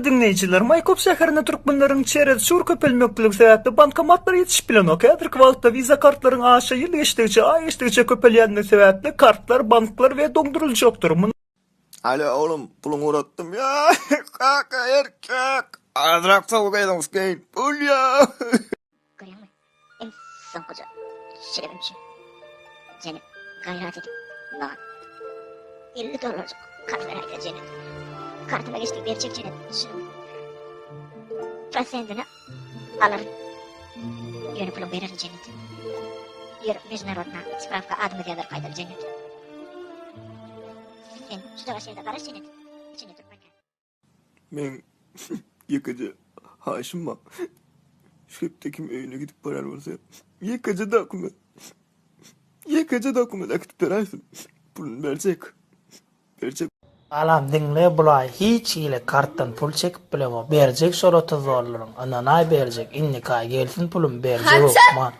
Diňleýjiler, Maýkop şäherinde türkmenleriň çerez çur köpelmekligi sebäpli bankomatlar ýetişip bilenok. Häzirki wagtda Visa kartlaryň aşa ýyl geçdigiçe, aý geçdigiçe köpelýänligi sebäpli kartlar banklar we doňduryljakdyr. Munuň. Alo oglum puluňy uratdym ýa kaka erkek azrak sowuk eýleň pul ýa. Görýäňmi, iň soňkuja şerebim şu. Jennet, gaýrat edip, maňa 50 dollarjyk karz beräýse, Jennet. Kartyma geçdi, berjek, Jennet. Şunuň prosentini alaryn. Ýöne puluň bererin, Jennet. Ýör, mežnarodna sprawka adymyzy ýazaryp gaýdaly, Jennet. Sen şujagaş ýerde garaş, Jennet. Içinde türkmenkä. Meň ýekeje haýyşym bar. Şu hepde kim öýüne gidip barýan bolsa, ýekeje dokument, ýekeje dokument äkidip beräýsin. Puluny berjek. Berjek. Balam diňle bulaý hiç hili kartdan pul çekip bilemok berjek şol 30 dollaryň ynanaý berjek indiki aý gelsin pulum berjek Haçan hökman.